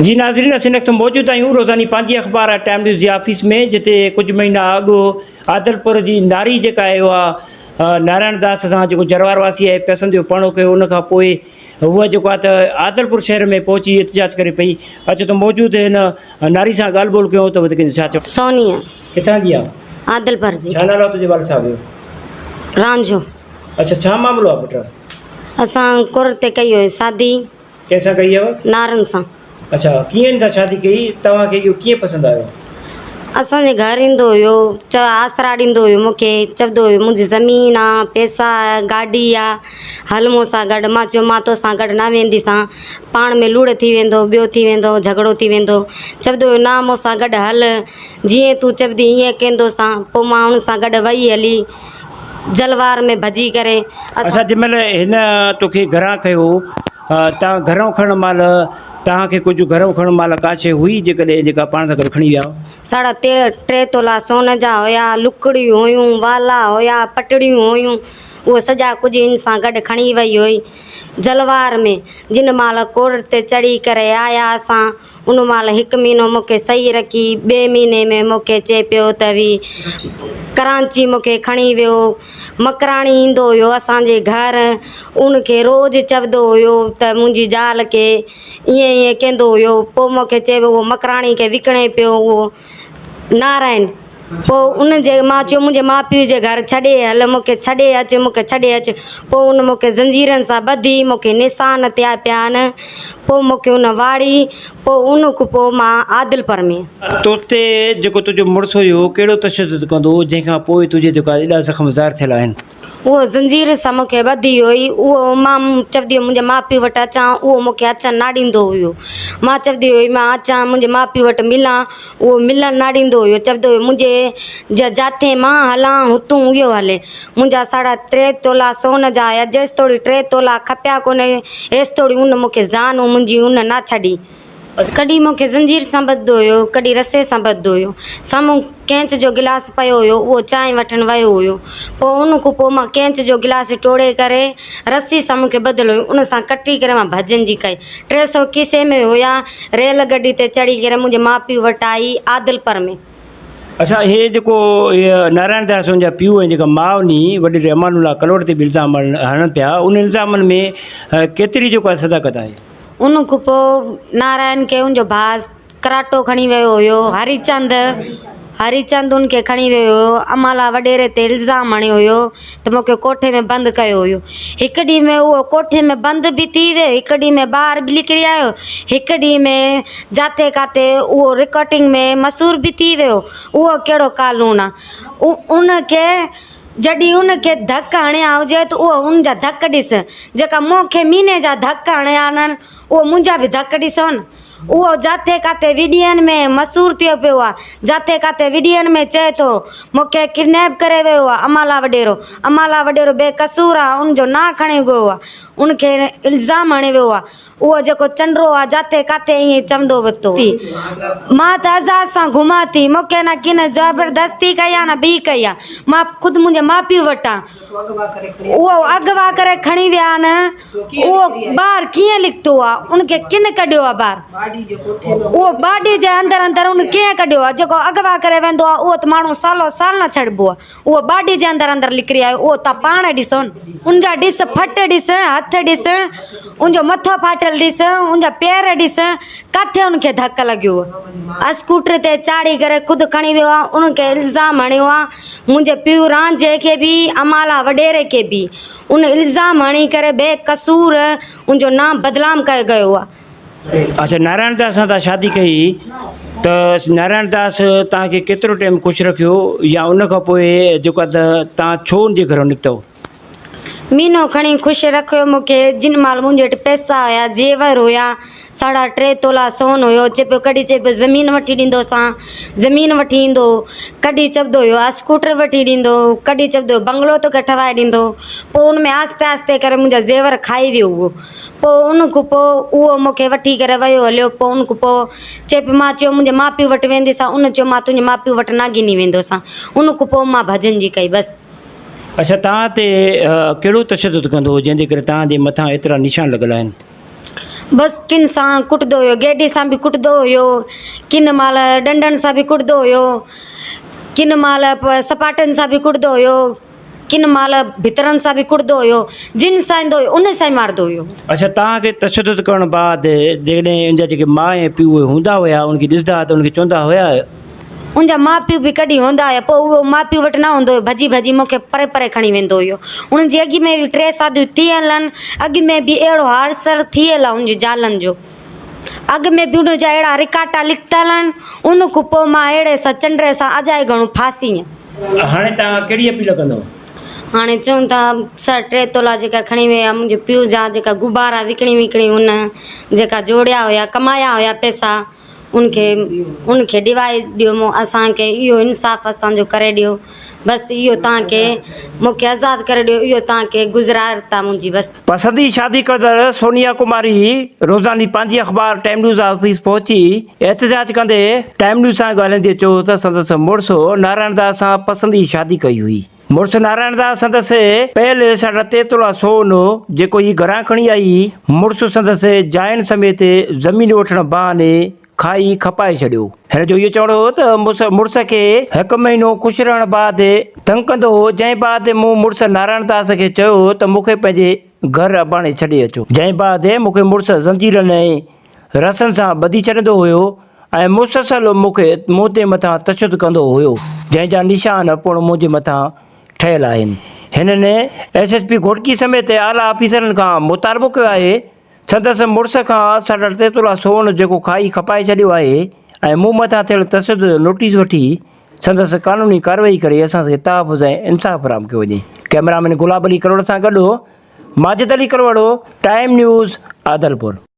جي ناظرين اسين هن وقت موجود آهيون روزاني پنهنجي اخبار ٽائيم نيوز جي آفيس ۾ جتي ڪجهه مهينا اڳ عادلپور جي ناري جيڪا آهي اها نارائڻ داس سان جيڪو جروار واسي آهي پيسن جو پرڻو ڪيو ان کان پوء هوء جيڪو آهي ته عادلپور شهر ۾ پهچي احتجاج ڪري پئي اچو ته موجود هن ناري سان ڳالهه ٻولهه ڪيون ته وڌيڪ ڇا چئو. سونيا. ڪٿان جي آ؟ عادلپور جي. ڇا نالو آ تنهنجي والد صاحب جو؟ رانجهو. اڇا ڇا معاملو آ پٽ؟ اسان ڪر تي ڪئي هئي شادي. ڪنهن سان ڪئي هيو؟ نارن سان. اڇا ڪيئن هن سان شادي ڪئي توهان کي اهو ڪيئن پسند آيو؟ اسان جي گهر ايندو هيو چ آسرا ڏيندو هيو مون کي چوندو هيو منهنجي زمين آ پئسا آ گاڏي آ هل مون سان گڏ مان چيو مان توسان گڏ نه وينديسان پاڻ ۾ لوڙ ٿي ويندو ٻيو ٿي ويندو جهڳڙو ٿي ويندو چوندو هيو نه مون سان گڏ هل جيئن تون چوندي ائين ڪندوسان پوء مان ان سان گڏ وئي هلي جلوار ۾ ڀڄي ڪري اڇا جنهن مهل هن توکي گهران کنيو تان گهران کڻڻ مهل توهان کي ڪجهه گهران کڻڻ مهل ڪا شيء هئي جيڪڏهن جيڪا پاڻ سان گڏ کڻي ويا هئا؟ ساڍا ٽي تولا سون جا هيا، لڪڙيون هيون، والا هيا، پٽڙيون هيون، اهي سڄا ڪجهه هن سان گڏ کڻي وئي هئي جلوار ۾. جن مهل ڪورٽ تي چڙهي ڪري آيا اسان ان مهل هڪ مهينو مون کي صحيح رکي ٻئي مهيني ۾ مون کي چئي پيو ته وي ڪراچي مون کي کڻي ويو مڪراڻي ايندو هيو اسان جي گهر ان کي روز چوندو هيو ته منهنجي زال کي ائين ائين ڪندو هيو پوء مون کي چئي پيو اهو مڪراڻي کي وڪڻي پيو اهو نارائن پوء ان جي مان چيو منهنجي ماء پيء جي گهر ڇڏي هل مون کي ڇڏي اچ مون کي ڇڏي اچ پوء ان مون کي زنجيرن سان ٻڌي مون کي نشان ٿيا پيا آهن پوء مون کي ان واڙي پوء ان کان پوء مان عادلپور ۾. تو تي جيڪو تنهنجو مڙس هيو ڪهڙو تشدد ڪندو هو جنهن کان پوء تنهنجي تي ايڏا زخم ظاهر ٿيل آهن؟ اهو زنجير سان مون کي ٻڌي هئي اهو مان چوندي هئم منهنجي ماء پيء وٽ اچان اهو مون کي اچڻ نه ڏيندو هيو مان چوندي هئي مان اچان منهنجي ماء پيء وٽ ملان اهو ملڻ نه ڏيندو هيو چوندو هيو منهنجي جاٿي مان هلان هتون اهو هلي منهنجا ساڍا ٽي تولا سون جا هيا جيستوڻي ٽي تولا کپيا ڪونهي ايستوڻي ان مون کي جان منهنجي ان نه ڇڏي. ڪڏهن مون کي زنجير سان ٻڌو هيو ڪڏهن رسي سان ٻڌو هيو. سامهون ڪينچ جو گلاس پيو هيو اهو چانهه وٺڻ ويو هيو. پوء ان کان پوء مان ڪينچ جو گلاس ٽوڙي ڪري رسي سان مون کي ٻڌل هيو ان سان ڪٽي ڪري مان ڀڄن جي ڪئي. 300 کيسي ۾ هيا ريل گڏي تي چڙهي ڪري منهنجي ماء پيء وٽ آئي عادلپور ۾. اڇا هي جيڪو نارائڻ داس ان جا پيء ۽ جيڪا ماء ني وڏيري امان الله ڪلوڙ تي به الزام هڻن پيا ان الزامن ۾ ڪيتري جيڪو آهي صداقت آهي؟ ان کان پوء نارائڻ کي ان جو ڀاء ڪراٽو کڻي ويو هيو هريچند هريچند ان کي کڻي ويو هيو امالا وڏيري تي الزام هڻيو هيو ته مون کي ڪوٺي ۾ بند ڪيو هيو هڪ ڏينهن ۾ اهو ڪوٺي ۾ بند به ٿي ويو هڪ ڏينهن ۾ ٻاهر به نڪري آيو هڪ ڏينهن ۾ جاتي ڪاتي اهو رڪارڊنگ ۾ مشهور به ٿي ويو اهو ڪهڙو قانون آهي ان کي جڏهن ان کي ڌڪ هڻيا هجي ته اهو ان جا ڌڪ ڏس، جيڪا مون کي مهيني جا ڌڪ هڻيا آهن، اهو منهنجا به ڌڪ ڏسو نه. اهو جاٿي ڪاٿي وڊيئن ۾ مشهور ٿيو پيو آهي. جاٿي ڪاٿي وڊيئن ۾ چئي ٿو، مون کي ڪڊنيپ ڪري ويو آهي امالا وڏيرو. امالا وڏيرو بي قصور آهي، ان جو نانء کڻي ويو آهي. ان کي الزام هڻي ويو آهي. اهو جيڪو چنڊرو آ جاٿي ڪاٿي ائين چوندو وتو ٿي. مان ته آزاد سان گهمان ٿي. مون کي نه ڪن زبردستي ڪئي آ نه ٻي ڪئي آ. مان خود منهنجي ماء پيء وٽ آن. اهو اغوا ڪري کڻي ويا آهن. اهو ٻاهر ڪيئن نڪتو آ. ان کي ڪن ڪڍيو آ ٻاهر. اهو باڊي جي اندر اندر ان ڪيئن ڪڍيو آ. جيڪو اغوا ڪري ويندو آ اهو ته ماڻهو سالو سال نه ڇڏبو آ. اهو باڊي جي اندر اندر نڪري آيو اهو تان پاڻ ڏسو نه. ان جا ڏس ڦٽ ڏس هٿ ڏس ان جو مٿو ڦاٽل ڏس ان جا پير ڏس ڪاٿي ان کي ڌڪ لڳيو اسڪوٽر تي چاڙهي ڪري خود کڻي ويو آ ان کي الزام هڻيو آ منهنجي پيء رانجهي کي به امالا وڏيري کي به ان الزام هڻي ڪري بي قصور ان جو نام بدلام ڪيو گيو آ. اڇا نارائڻ داس سان تان شادي ڪئي ته نارائڻ داس تان کي ڪيترو ٽائيم خوش رکيو يا ان کان پوء جيڪو آ ته تان ڇو ان جي گهرو نڪتو؟ مھينو کڻي خوش رکيو مون کي جن مھل منھنجي وٽ پئسا ھيا زيور ھيا ساڍا ٽي تولا سون ھيو چئي پيو ڪڏھن چئي پيو زمين وٺي ڏيندوسان زمين وٺي ايندو ھو ڪڏھن چوندو ھيو اسڪوٽر وٺي ڏيندو ڪڏھن چوندو ھيو بنگلو توکي ٺھرائي ڏيندو پوء ان ۾ آھستي آھستي ڪري منھنجا زيور کائي ويو اھو پوء ان کان پوء اھو مون کي وٺي ڪري ويو ھليو پوء ان کان پوء چئي پيو مان چيو منھنجي ماء پيء وٽ وينديسان ان چيو مان تنھنجي ماء پيء وٽ نه گھني ويندوسان ان کان پوء مان ڀڄن جي ڪئي بس. اڇا توهان تي ڪهڙو تشدد ڪندو هو جنهن جي ڪري توهان جي مٿان ايترا نشان لڳل آهن؟ بس ڪن سان ڪٽندو هيو گيڊي سان به ڪٽندو هيو ڪن مهل ڏنڊن سان به ڪٽندو هيو ڪن مهل سپاٽن سان به ڪٽندو هيو ڪن مهل ڀترن سان به ڪٽندو هيو جن سان ايندو هيو ان سان ئي مارندو هيو. اڇا توهان کي تشدد ڪرڻ بعد جيڪڏهن ان جا جيڪي ماء ۽ پيء اهي هوندا هيا ان کي ڏسندا ها ته ان کي چوندا هيا. ان جا ماء پيء به ڪڏهن هوندا هيا پوء اهو ماء پيء وٽ نه هوندو هيو ڀڄي ڀڄي مون کي پري پري کڻي ويندو هيو انهن جي اڳ ۾ به ٽي شاديون ٿيل آهن اڳ ۾ به اهڙو حادثو ٿيل آهي ان جي زالن جو اڳ ۾ به ان جا اهڙا رڪارڊ لکتل آهن ان کان پوء مان اهڙي سان چنڊي سان اجائي گهڻو ڦاسي آهيان. هاڻي توهان ڪهڙي اپيل ڪندؤ؟ هاڻي چون ٿا سر ٽي تولا جيڪا کڻي ويا منهنجي پيء جا جيڪا غبارا وڪڻي وڪڻي ان جيڪا جوڙيا هيا ڪمايا هيا پئسا ان کي ان کي ڏيوائي ڏيو مون اسان کي اهو انصاف اسان جو ڪري ڏيو بس اهو توهان کي مون کي آزاد ڪري ڏيو اهو توهان کي گذرار تا منهنجي بس. پسندي شادي ڪندڙ سونيا ڪماري روزاني پنهنجي اخبار ٽائيم نيوز آفيس پهچي احتجاج ڪندي ٽائيم نيوز سان ڳالهائيندي چيو ته سندس مڙس نارائڻ داس سان پسندي شادي ڪئي هئي. مڙس نارائڻ داس سندس پيل ساڍا ٽي تولا سون جيڪو هي گهران کڻي آئي، مڙس سندس جاين سميت زمين وٺڻ بهاني کائي کپائي ڇڏيو. هن جو اهو چوڻ هو ته مڙس کي هڪ مهينو خوش رهڻ بعد تنگ ڪندو هو، جنهن بعد مون مڙس نارائڻ داس کي چيو ته مون کي پنهنجي گهر اباڻي ڇڏي اچو، جنهن بعد مون کي مڙس زنجيرن ۽ رسن سان ٻڌي ڇڏندو هيو ۽ مسلسل مون کي مون تي مٿان تشدد ڪندو هيو، جنهن جا نشان پڻ منهنجي مٿان ٺهيل آهن. هنن ايس ايس پي گهوٽڪي سميت اعليٰ آفيسرن کان مطالبو ڪيو آهي سندس مڙس کان ساڍا ٽي تولا سون جيڪو کائي کپائي ڇڏيو آهي ۽ مون مٿان ٿيل تشدد جو نوٽيس وٺي سندس قانوني ڪارروائي ڪري اسان کي تحفظ ۽ انصاف فراهم ڪيو وڃي. ڪئميرا مين گلاب علي ڪلوڙ سان گڏ ماجد علي ڪلوڙ، ٽائيم نيوز، عادلپور.